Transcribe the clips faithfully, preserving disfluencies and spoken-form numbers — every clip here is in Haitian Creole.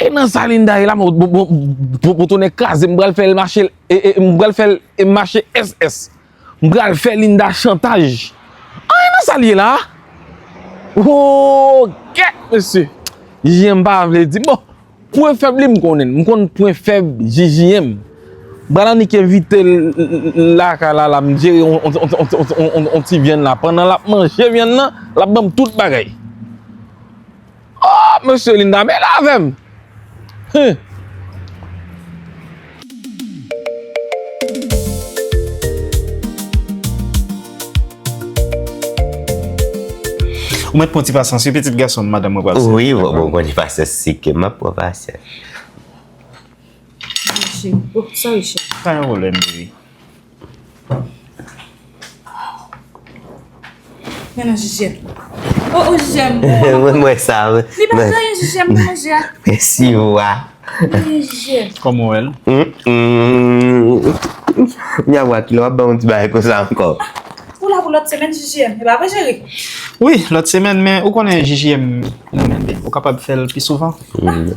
Nan sa Linda ye la, bon, bon, bon, bon, bon, tounen kraze, m pral fè l mache, e, e, m pral fè l, e, mache S S. M pral fè Linda chantaj. Anyen nan sa l ye la? Oh, kèt, mesye. J J M pa vle di. Bon, pwen fèb li m konnen. M konn pwen fèb J J M. M pral annik envite l lakay la, la, m jere on, on, on ti vyann la. Pandan l ap manje vyann nan, l ap ban m tout bagay. Oh, mesye Linda, men la avè m. Hen. Ou mèt pran ti pasyans, wi, pitit gason m, madanm mwen pral sèvi. Wi, bon, bon, pran ti pasyans, si ke m ap pran pasyans. Cheri, oh, sorry, cheri. Pa gen pwoblèm, baby. Men non, J J M. Oh, oh, J J M. Mwen, mwen sa, mwen. Li pa gen anyen, J J M, pou manje a. Mèsi, wa. Anyen, J J M. Kòman w wè l? Mm, mm. Kounye a, wa, kilè w ap ban m yon ti bagay konsa ankò? Ou la pou lòt semèn, J J M. E pa vre, cheri? Wi, lòt semèn, men ou konnen J J M, ou kapab fè l pi souvan. Mm.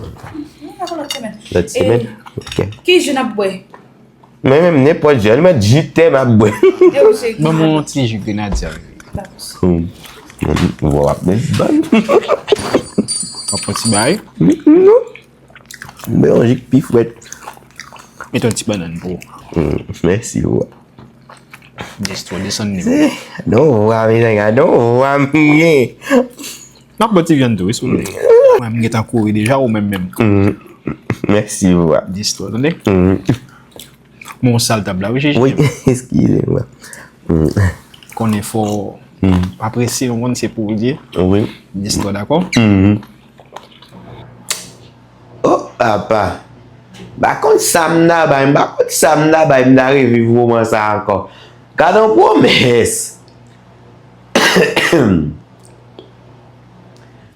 Ou la pou lòt semèn. Lòt semèn? Ok. Ki jou n ap bwè? Mwen menm, nenpòt jan, li mèt ji tè m ap bwè. Ban mwen yon ti ji grenadya. Hmm. Bon, w ap met bann. W ap pran ti bay? Non. Mwen yon ji k pi frèt. Met yon ti bannann pou ou. Hmm, mèsi, wa. Distro, desann nivo. Non, wa, mezanmi, non, wa, m gen. N ap bwè ti vyann tou, wi, si w vle. Mwen, m gentan kouri deja, ou menm menm tou. Hmm. Mèsi, wa. Distro, tande? Hmm. Bon, sal tab la, wi, J J. Wi, eskize mwen. Mm. Konnen fò apresye yon moun, se pou w di. Wi. Distro, dakò? Mm. Oh, papa. M pa konn sa m ta bay, m pa konn sa m ta bay, m ta reviv moman sa ankò. Gad yon pwomès.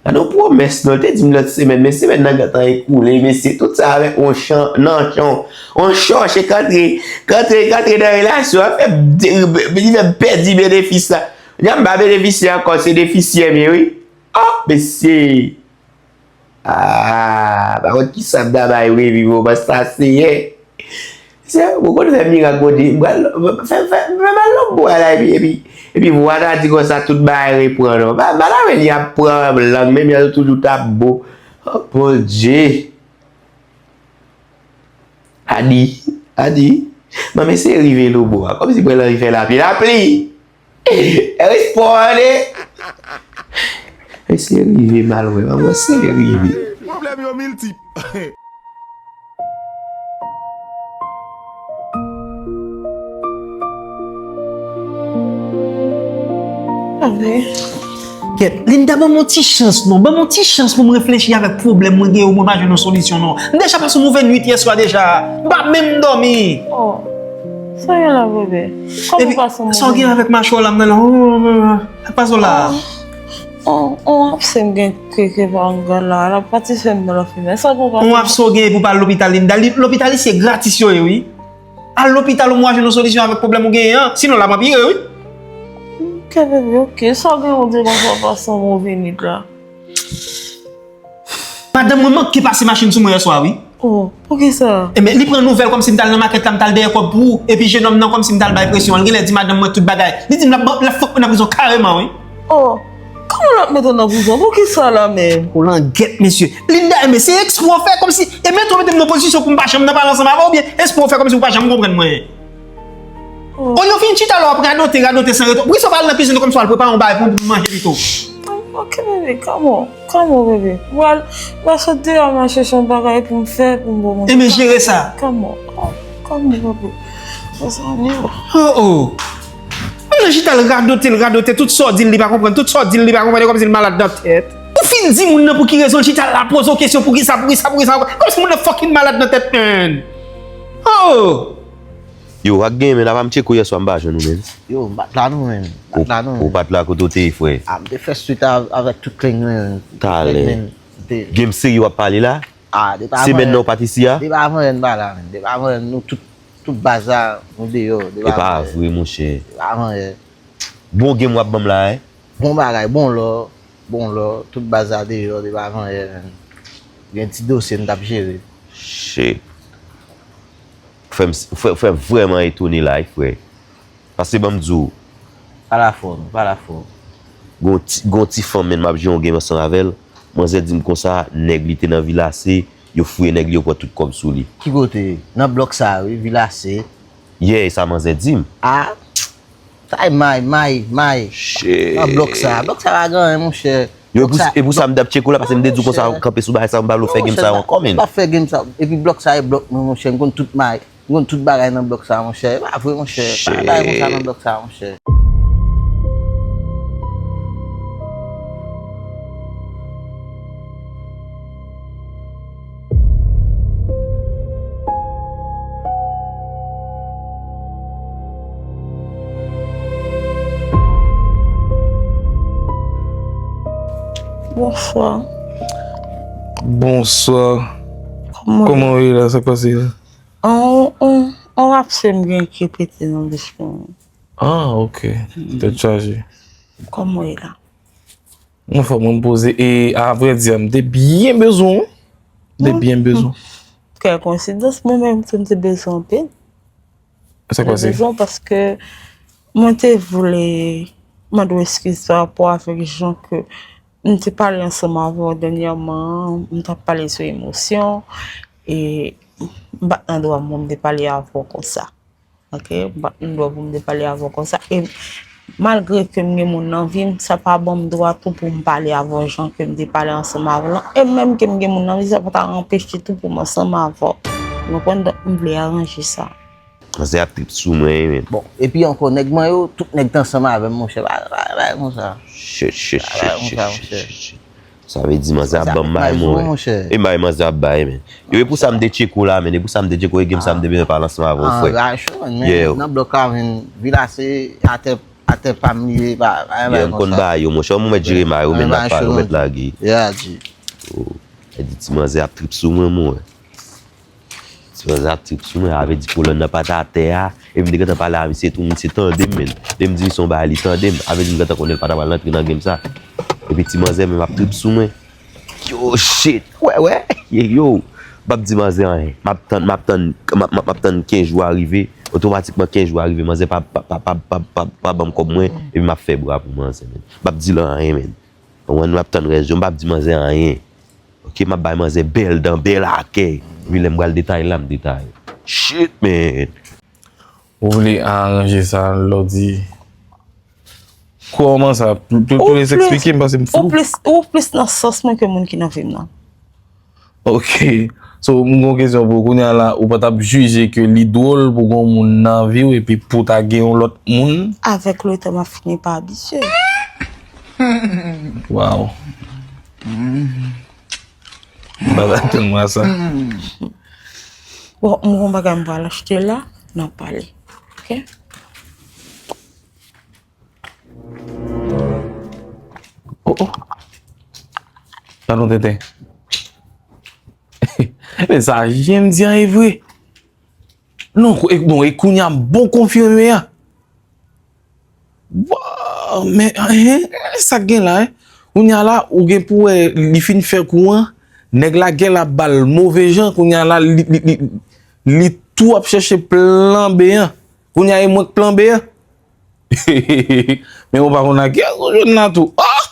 Gad yon pwomès non, l te di m lòt semèn, men semèn nan gentan ekoule, mesye, tout sa avèk yon chan, nan chan, yon chòche k antre, k antre, k antre nan relasyon an, fè m de-, li fè m pèdi benefis la. Kounye a m pa benefisye ankò, se defisyè m ye, wi. Oh, mesye! Ah, pa konn kisa m ta bay reviv moman sa, Seyè. Se, ou konn fè mirak, Bondye. M pral fè, fè, fè mal lòt bò a la, epi, epi, epi vwa ta di konsa tout bagay reprann non. Pa, pa ta wè li ap pran lang, menm jan yo toujou t ap bon. Oh, Bondye. Adi, Adi. Manmi, se rive lobò a. Kòmsi pral anvi fè lapli. Lapli! Respò ane. Mesye rive mal wè, manman, se rive. Pwoblèm yo miltip. Kèt, Linda, ban m yon ti chans non. Ban m yon ti chans pou m reflechi avèk pwoblèm mwen gen yo, mwen pa jwenn yon solisyon non. M deja pase yon move nwit yè swa deja. M pa menm dòmi. Oh. Sa gen la, bebe? Kòman w pase yon move nwit? Epi, sa w gen avèk machwè w la, m nan la? Sa k pase w la? Oh, oh, oh, apse m gen kreke pa angan la, l ap pati fè m nan lòt fimè. Sa w gen w pase? Yon apse w gen pou pa al lopital, Linda. Li, lopital isit se gratis yo ye, wi. Al lopital omwen w a jwenn yon solisyon avèk pwoblèm ou genyen an. Sinon, l ap anpire, wi. Ok, bebe, ok. Sa w gen w di konsa w pase yon move nwit la? Madanm mwen manke pase machin sou mwen yè swa, wi. Oh, poukisa? Enben, li pran nouvèl kòmsi m t al nan makèt la, m t al dèyè kòb pou ou, epi jenòm nan kòmsi m t al bay presyon an. Li genlè di madanm mwen tout bagay. Li di m l ap, l ap fòk mwen nan prizon kareman, wi. Oh, kòman l ap mete w nan prizon? Poukisa la menm? Ou langèt, mesye. Linda, enben, se ekspre w fè kòmsi, enben, tou mete m nan pozisyon pou m pa janm nan pale ansanm avè w, oubyen ekspre w fè kòmsi ou pa janm konprann mwen. Oh. Olye w fin chita la w ap radote, radote san reto. Poukisa w pa al nan kizin ou kòmsi w al prepare yon bagay pou, pou manje pito? Ok, bebe, come on, come on, bebe. Mwen al, mwen sot deyò, mwen chèche yon bagay pou m fè, pou m bon manje. Enben, jere sa. Come on, come on, bebe. Mezanmi. Oh, oh. Mwen nan chita l radote, l radote, tout sa w di l, li pa konprann, tout sa w di l, li pa konprann, e kòmsi l malad nan tèt. Ou fin di moun nan pou ki rezon l chita la poze w kesyon, poukisa, poukisa, poukisa, kòmsi moun nan fucking malad nan tèt, man. Oh! Yo, w ak gen men, apa m tcheke w yè swa, m pa jwenn ou menm. Yo, m pa t la non, menm. M pa t la non, menm. Ou pa t la, kote w te ye, frè? A, m te fè swit a, avèk tout klenn mwen, menm. Talè. Game serye w ap pale la? A, depi avan yè. Semèn nan ou pa t isi a? Depi avan yè m pa la, menm. Depi avan yè nou tout, tout baz la, nou deyò, depi avan yè. E pa vre, monchè. Depi avan yè. Bon game w ap ban m la, en? Bon bagay, bon lò, bon lò, tout baz la deyò, depi avan yè, menm. Gen ti dosye m t ap jere. Shit. Ou fè m, ou fè, ou fè m vrèman etone la, wi, frè. Paske ban m di w. Pale afò, non, pale afò. Gon ti, gon ti fanm, menn, m ap jwe yon game ansanm avè l. Manzè di m konsa, nèg li te nan Vilase, yo fouye nèg li, yo pran tout kòb sou li. Ki kote? Nan blòk sa, wi, Vilase. Yeah, e sa manzè di m. Ah, sa e may, may, may. Shit. Nan blòk sa, blòk sa pa gen anyen, monchè. Yo, e pou, e pou sa m t ap tcheke w la, paske m te di w konsa, kanpe sou bagay sa, m pa vle w fè game sa yo ankò, menn. M pa fè game sa, epi blòk sa e blòk mwen, monchè, m konn tout may. M konn tout bagay nan blòk sa, monchè. E pa vre, monchè. Pa gen bagay konsa nan blòk sa, monchè. Bonswa. Bonswa. Kòman w ye la? Sa k pase la? On, on, on rapse m gen ki pete nan bouch mwen. Ah, ok. Tèt chaje. Kòman w ye la? Mwen fò mwen poze. E, avrèdi, m te byen bezwen w. M te byen bezwen w. Kèl koyensidans, mwen menm tou, m te bezwen w anpil. Sa k pase? Rezon paske mwen te vle mande w eskiz pa rapò avèk jan ke m te pale ansanm avè w dènyèman an, m t ap pale sou emosyon, e m pa t nan dwa mwen m te pale avè w konsa. Ok, m pa t nan dwa pou m te pale avè w konsa. E malgre ke m gen moun nan vi m, sa pa ban m dwa tou pou m pale avè w jan ke m te pale ansanm avè w lan. E menm ke m gen moun nan vi, sa pa ta anpeche tou pou m ansanm avè w. Ou konprann? Donk, m vle aranje sa. Manzè ap trip sou mwen, wi, menn. Bon, epi ankò, nèg mwen yo, tout nèg t ansanm avè m, monchè. Pa, pa, pa, konsa. Shit, shit, shit, shit, shit, shit. Sa vle di manzè ap ban m bay mwen, wi. E bay manzè ap bay, menn. Yo, e pou sa m te tcheke w la, menn. E pou sa m te tcheke w, e game sa m te bezwen pale ansanm avè w, frè. Anraje, menn. Nan blòk la, menn. Vilase, atè, atè pa m li ye, pa, pa, pa, m konn bay yo, monchè. Ou mèt jere may ou, menn, n ap pale, ou mèt lage. Yeah, G. Oh, e di ti manzè ap trip sou mwen, mwen. Ti manzè ap trip sou mwen, sa vle di kolòn nan pa t atè a. Epi m te gentan pale a misye tou, misye tande m, menn. Lè m di misye yon bagay, li tande m. Sa vle di m gentan konnen l pa ta pral antre nan game sa. Epi ti manzè menm ap trip sou mwen. Yo, shit. Wè, wè. Yo. M p ap di manzè anyen. M ap tann, m ap tann, m ap, m ap, m ap tann kenz jou a rive. Otomatikman, kenz jou a rive, manzè pa, pa, pa ban m kòb mwen. Epi m ap fè bra pou manzè, menn. M p ap di l anyen, menn. Ou konprann? M ap tann rès jou, m p ap di manzè anyen. Ok, m ap bay manzè bèl dan, bèl akèy. Epi lè m pral detay la, m detay. Shit, man. Ou vle aranje sa, lè w di. Kòman sa? Pou, pou, pou lese eksplike m, paske m flou. Ou plis, ou plis nan sans mwen ke moun ki nan vi m nan. Ok. So, m gon kesyon pou ou. Kounye a la, ou pa t ap jije ke li dwòl pou gon moun nan vi w epi pou ta gen yon lòt moun? Avèk letan, m ap fini pa abitye. Wow. M pa t atann mwen a sa. Bon, m gon bagay m pral achte la, n a pale. Ok? Oh, oh. Talon tenten. Men sa, jan m di an e vre. Non, e, bon, e kounye a m bon konfime a. Wow, men, hen, sa k gen la, en? Kounye a la, ou gen pou wè, li fin fè kou an, nèg la gen la ba l move jan, kounye a la, li, li, li, li tou ap chèche plan B an. Kounye a, e mwen k plan B an. Men ou pa konn a kiyès ou jwenn la tou. Ah!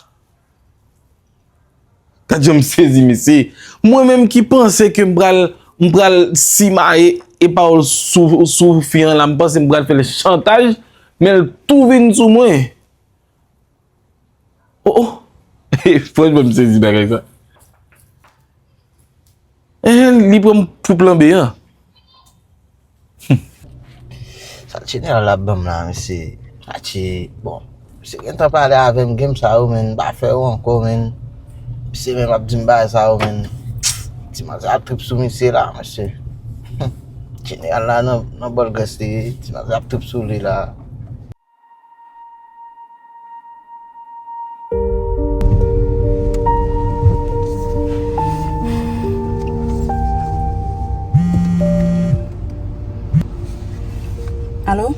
Gad jan m sezi, mesye. Mwen menm ki panse ke m pral, m pral simaye e pawòl sou, sou fi an la, m panse m pral fè l chantaj, men l tou vin sou mwen. Oh, oh. Franchman, m sezi bagay sa. Eh, li pran m pou plan B an. Sa General ap ban m la, mesye. Sa ti, bon, misye gentan pale avè m, game sa yo, menn, m pa fè yo ankò, menn. Misye menm ap di m bagay sa yo, menn. Ti manzè ap trip sou misye la, mesye. General la nan, nan bòl gras li ye, ti manzè ap trip sou li la. Alo?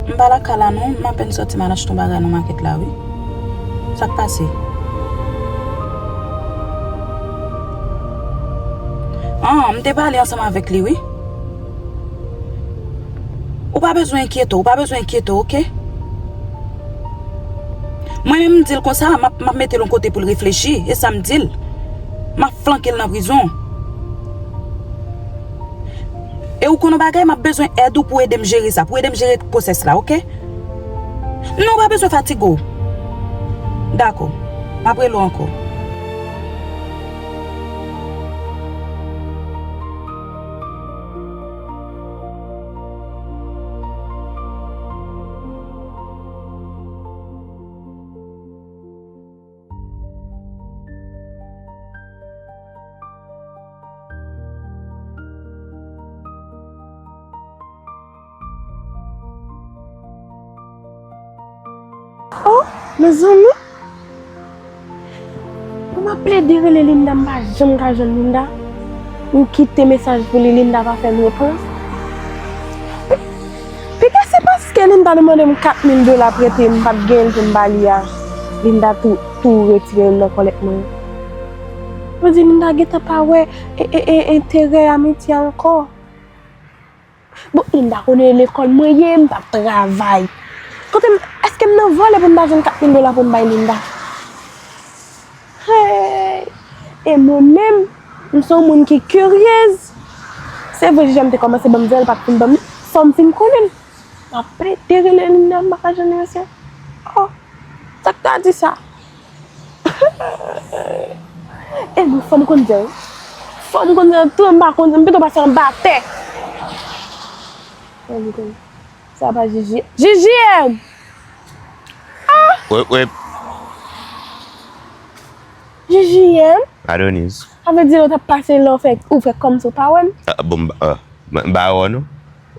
M pa lakay la non, m apèn sòti m al achte yon bagay nan makèt la wi. Sa k pase? An, m te pale ansanm avèk li, wi. Ou pa bezwen enkyete w, ou pa bezwen enkyete w, oke? Mwen menm, m di l konsa, m ap, m ap mete l yon kote pou l reflechi, e sa m di l. M ap flanke l nan prizon. E ou konn yon bagay, m ap bezwen èd ou pou ede m jere sa, pou ede m jere pwosès la, oke? Non, ou pa bezwen fatige w. Dakò. M ap rele w ankò. Oh, mezanmi. Pou m ap plede rele Linda, m pa janm ka jwenn Linda. M kite mesaj pou li, Linda pa fè m repons. Pi-, piga se paske Linda te mande m kat mil dola prete m pa t genyen l pou m ba li a. Linda tou, tou retire l nan kòlèt mwen. Mwen di Linda gentan pa wè e, e, e, enterè amitye a ankò. Bon, Linda konnen lekòl mwen ye, m t ap travay. Kote m, èske m nan vòlè pou m ta jwenn kat mil dola pou m bay Linda? Hey! E mwen menm, m se yon moun ki kiryez. Se vre, Jijè m te kòmanse ban m zèl, pa t fin ban m li. Fò m fin konnen l. M ap plede rele Linda, m pa ka jwenn li, mesye. Oh, sa k ta di sa? E mwen, fò m konn zèl. Fò m konn zèl tou, m pa konn, m pito pase anba tè. Fò m konn. Sa pa Jiji. Jiji M! Ah! Wep, wep. Jiji M? Adonis. Sa vle di lè w t ap pase la, ou fè, ou fè kòmsi w pa wè m? Ah, bon, m ba, ah, m, m ba wè w, non.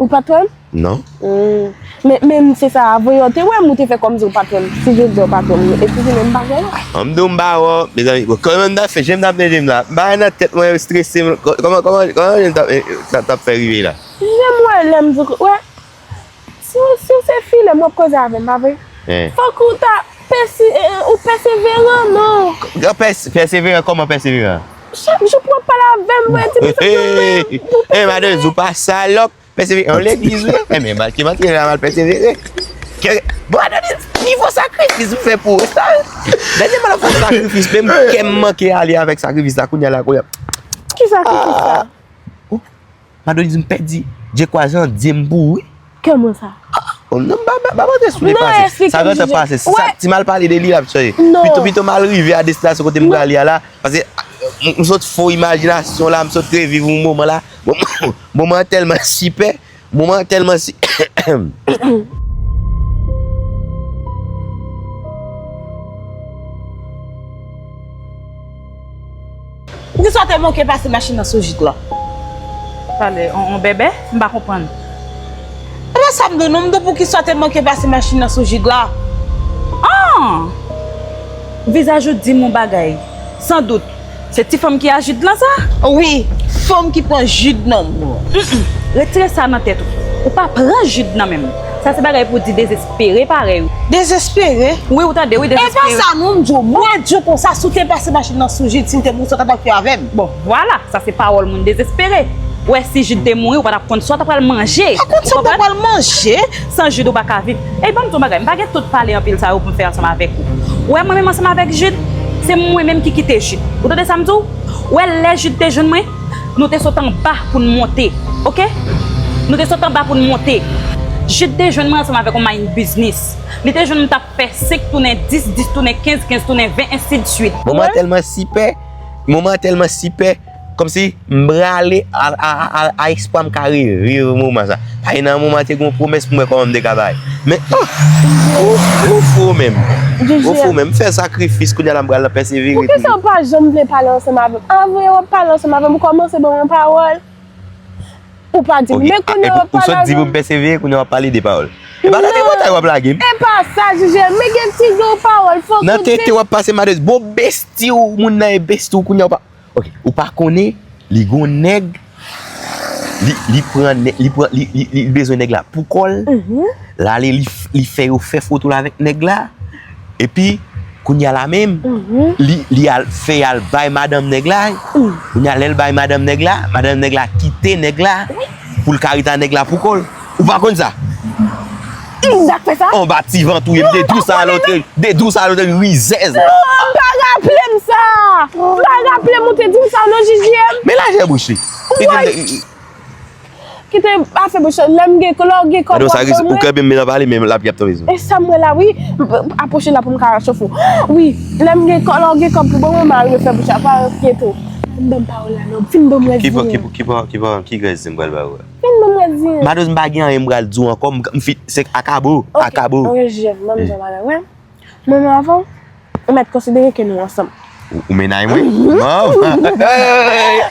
Ou pa t wè m? Non. Hmm. Men, men se sa, avan yè w te wè m, ou te fè kòmsi w pa t wè m. Si jodi a w pa t wè m, eskize m, m pa wè w. An m di w m ba wè w, mezanmi. Bon, kòman m ta fè, jan m t ap mete m la. M pa nan tèt mwen, strese m. Kò-, kòman, kòman, kòman jan m t ap, eh, t ap, t ap fè rive la? Jan m wè lè m di w, wè. Si w, si w se filè m, w ap koze avè m, pa vre? Hein. Fòk ou ta pèsi-, eh, ou pèseveran, non. Pès-, pèseveran, kòman pèseveran? Chak jou pou w ap pale avè m, mwen di, "Mesye, pou mwen, pou pèseveran." Eh, madanm, ou pa salòp. Pèsevere an legliz, wi. Eh, men, mal ki manke la, mal pèsevere. Ke, bon, Adonis, nivo sakrifis ou fè pou ou, sa. Dènyèman, l ap fè sakrifis, menm kè m manke ale avèk sakrifis la, kounye a la, kounye a. Ki sakrifis sa? Ah. Oh, Adonis, m pèdi. Je kwaze an Dye m pou ou, wi. Kòman sa? Ah, oh, non, m pa, pa, pa antre sou le pase. Sa gentan pase. Sa, ti mal pale de li, l ap chanje. Non. Pito, pito mal rive a destinasyon kote m prale a la. Paske, ah, m, m sot fo imajinasyon la, m sot reviv yon moman la. Bon, moman an tèlman sipè, moman an tèlman si-, Poukisa w te manke pase machin nan sou Jid la? Talè, on, on bèbè? M pa konprann. E pa sa m di w non, m di w poukisa w te manke pase machin nan sou Jid la? Ah! Vizaj ou di m yon bagay. San dout, se ti fanm ki a Jid lan sa? Wi, fanm ki pran Jid nan men w. Mm-mm. Retire sa nan tèt ou. Ou pa pran Jid nan men m. Sa se bagay pou di dezespere parèy ou. Dezespere? Wi, ou tande, wi, dezespere. E pa sa non, m di w, mwen di w konsa, si w te pase machin nan sou Jid, si l te mouri, sa w ta pral fè avè m? Bon, vwala, sa se pawòl moun dezespere. Ou wè, si Jid te mouri, ou pa t ap konn sa w ta pral manje. Pa konn sa w ta pral manje? San Jid ou pa ka viv. Ey, ban m di w bagay, m pa gen tout pale anpil sa yo pou m fè ansanm avèk ou. Ou wè mwen menm ansanm avèk Jid, se mwen menm ki kite Jid. Ou tande sa m di w? Ou wè lè Jid te jwenn mwen, nou te sot anba pou n monte, oke? Nou te sot anba pou n monte. Jid te jwenn mwen ansanm avèk yon mind business. Li te jwenn m t ap fè senk tounen dis, dis tounen kenz, kenz tounen ven, ensidsuit. Moman an tèlman sipè, moman an tèlman sipè, kòmsi m prale a, a, a, a, a espwa m ka reve moman sa. Paske nan moman an te gen yon pwomès pou mwen kòman m te ka bay. Men, oh, ou, ou fou menm. Ou fou menm. M fè sakrifis, kounye a la m pral nan pèsevere. Poukisa w pa janm vle pale ansanm avè m? Avan yè w ap pale ansanm avè m, ou kòmanse ban m yon pawòl. Ou pa di m, men kounye a w ap pale avè m. Ou sot di pou m pèsevere, kounye a w ap pale de pawòl. E pa nan tete w ap lage m. E pa sa, Jijè, men gen ti gwo pawòl, fòk ou di. Nan tete w ap pase, madanm, bon besti w, moun nan e besti w, kounye a w pa, oke, ou pa konnen, li gon nèg, li, li pran nè-, li pran, li, li, li bezwen nèg la pou kò l, l ale, li f-, li fè yo fè foto l avèk nèg la, epi, Kounye a la menm, li, li al fè y al bay madanm nèg la. Kounye a lè l bay madanm nèg la, madanm nèg la kite nèg la pou l ka ret a nèg la pou kò l. Ou pa konn sa? M t ap fè sa? Anba ti vant ou ye, m te di w sa lòt, de di w sa lòt rizèz. Non, m pa raple m sa. M pa raple m ou te di m sa non, J J M. Men lajè bouch li. Kite afè bouch la, lè m gen, lè w gen kòb w ap ban mwen. Ou kanpe m, men nan pale, men l ap, y ap tanbe sou. E sa m wè la, wi. Apwoche la pou m ka chofe w. Wi, lè m gen kòb, lè w gen kòb pou ban mwen, m a refè bouch la, pa enkyete w. Fin ban m pawòl la non, fin ban m rès di m. Ki pa, ki pa, ki pa, ki pa, ki rès di m pral ba ou a? Fin ban m rès di m. Madoz, m pa gen anyen m pral di w ankò, m, m fi, se akabo, akabo. Ok, J J M, ban m di w bagay, wè. Mwen menm avè w, ou mèt konsidere ke nou ansanm. Ou, ou mennaj mwen? Bon.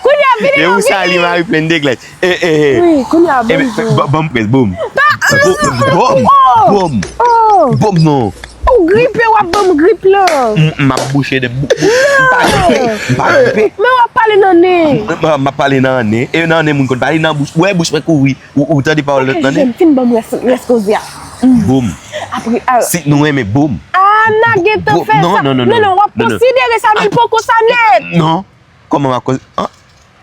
Kounye a vini, e ou sali mari plen de glèt. E, e, e. Wi, kounye a ban m di w. Ban m prens, boum. Boum, boum. Boum non. Ou gripe, w ap ban m grip lan. M, m ap bouche de bou-, bou-, m pa gripe, m pa gripe. Men w ap pale nan nen. M, m ap pale nan nen. E nan nen moun konn pale nan bouch. Ou wè bouch mwen kouvri. Ou, ou tande pawòl lòt nan nen? Ok, J J M, fin ban m rès, rès koze a. Boum. Apre, a. Si nou renmen, boum. A, n a gentan fè sa. Non, non, non, non, w ap konsidere sa, men l poko sa nèt. Non. Kòman w ap konsi-, an,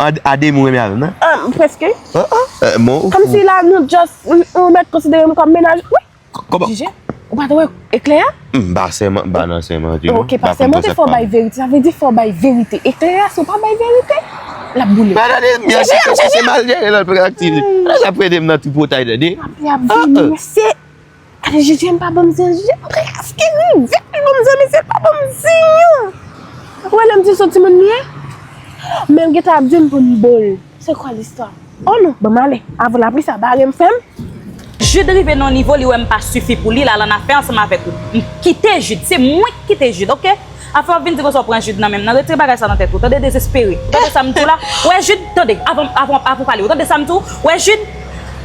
an, a demi w renmen avè m, non? Ah, prèske. Ah, ah, eh, bon. Kòmsi la, nou just, ou, ou mèt konsidere m kòm mennaj. Wi. K-, kòman? J J M, ou pa t wè eklè a? M pa sèman, m pa nan sèmante, non. Ok, pa sèmante, fò w bay verite. Sa vle di fò w bay verite. Eklè a, si w pa bay verite, l ap boule. J J M, J J M! J J M, se mal jere lòt pran aktivite. Sa ap rete m nan tripotay, tande. Apre ap vini, mesye. Gade, J J M pa ban m zen, J J M prèske rive pou l ban m zen, mesye, l pa ban m zen. Ou wè lè m di w se timoun li ye? Men l gentan ap di m pou m bo l. C'est quoi l'histoire? Oh non, ban m ale. Avan lapli sa bare m, frè m. Jude rive nan yon nivo, li wè m pa sifi pou li, l al annafè ansanm avèk ou. M kite Jude, se mwen ki kite Jude, ok? Afè w ap vin di konsa w pran Jude nan men m nan, retire bagay sa nan tèt ou, tande, dezespere. Tande sa m di w la? Wè Jude, tande, avan, avan, avan w pale, ou tande sa m di w? Wè Jude,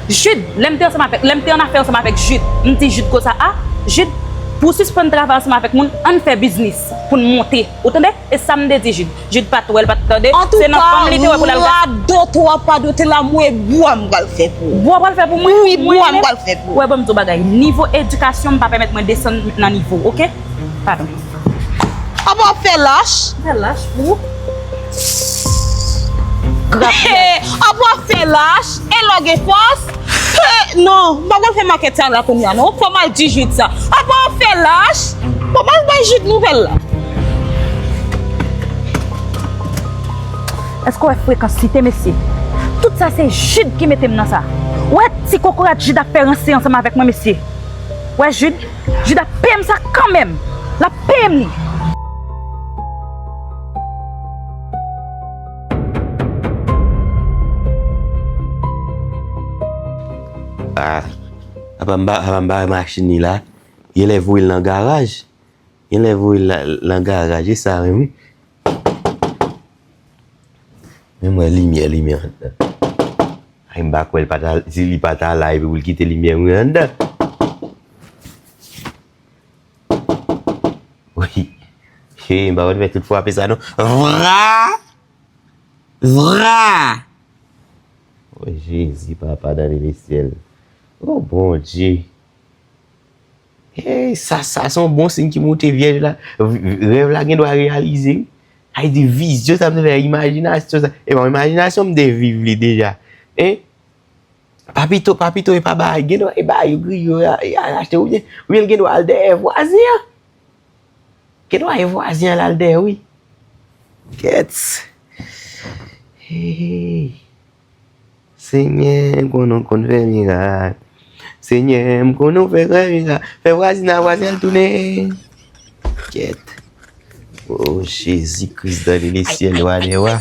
Jude, lè m te ansanm avèk, lè m te annafè ansanm avèk Jude, m di Jude konsa, a, Jude, pou w sispann travay ansanm avèk moun, ann fè biznis pou n monte, ou tande? E sa m te di Jude. Jude pa t wè l, pa t tande. Se nan fanm li te wè pou l al gade. Antouka, radòt ou ap radote la, mwen bwa m pral fè pou ou. Bwa w pral fè pou mwen? Wi, bwa m pral fè pou ou. Wè, ban m di w bagay. Nivo edikasyon m pa pèmèt mwen desann nan nivo w, ok? Padon. Apa w ap fè lach? Fè lach pou? Grap. Apa w ap fè lach? E lò gen fòs? Eh, non, m pa pral fè makèt sa la kounye a, non. Fò m al di Jude sa. Apa w ap fè lach? Bon, m al bay Jude nouvèl la. Èske w wè frekansite, mesye? Tout sa se Jude ki mete m nan sa. W wè ti kokorat Jude ap fè ranse ansanm avèk mwen, mesye? W wè Jude? Jude ap peye m sa kanmenm. L ap peye m li. Ah, apa m pa, apa m pa wè machin li la? Genlè voye l nan garaj. Genlè voye l la, nan garaj. E sa menm, wi. Men m wè limyè, limyè anndan. Ay, m pa kwè l pa ta, si li pa ta la, epi pou l kite limyè mwen anndan. Wi. Che, m pa konn fè tout frape sa, non. Vra! Vra! O Jezi, papa dan le syèl. O Bondye. Hey, sa, sa se yon bon siy ki monte vyèj la. V-, v-, rèv la gen dwa reyalize, wi. Ay di vizyon sa m te fè, imajinasyon sa. E bon, imajinasyon m te viv li deja. Hein? Papito, papito, e pa bay, gen dwa, e bay, yo griye, yo a-, e a achte, oubyen, oubyen l gen dwa al dèyè vwazen an. Gen dwa e vwazen an l al dèyè, wi. Kèt. Hey. Senyè, m konnen w konn fè mirak. Senyè, m konnen w fè, fè mirak. Fè vwazen an, vwazen an tounen. Kèt. O Jezi Kris, dan le syèl, wa dè wa.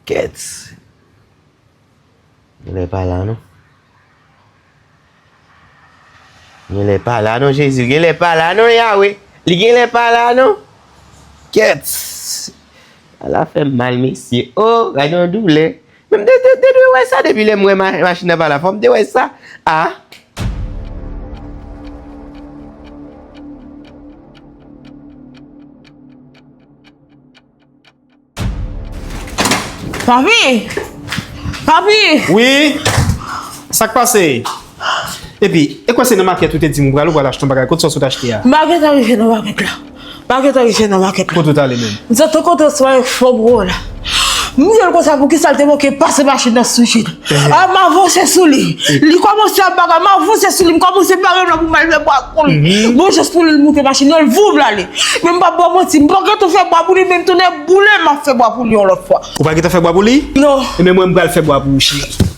Kèt. Genlè pa la non. Genlè pa la non, Jezi. Genlè pa la non, Yawe. Li genlè pa la non. Kèt. Ala fè m mal, mesye. O, gade yon doulè. Men m te, te, te dwe wè sa depi lè m wè ma-, machin nan pa la. Fò m te wè sa. A. Papi! Papi! Wi? Sa k pase? Epi, e kwè se nan makèt ou te di m ou pral ou pral achte yon bagay, kote sa w sot achte a? M pa gentan rive nan makèt la. M pa gentan rive nan makèt la. Kote w t ale menm? M sot kontre sou fòm gwo la. M di l konsa pou ki sa l te manke pase machin nan sou je l. A m avanse sou li. Li kòmanse ap bagay, m avanse sou li, m kòmanse pare nan pou m al fè bwa pou li. Bon, jis pou li l moute machin nan, l voup l ale. Men m p ap ba w manti, m pa gentan fè bwa pou li, men m tounen boule, m ap fè bwa pou li yon lòt fwa. Ou pa gentan fè bwa pou li? Non. E men mwen m pral fè bwa pou ou cheri.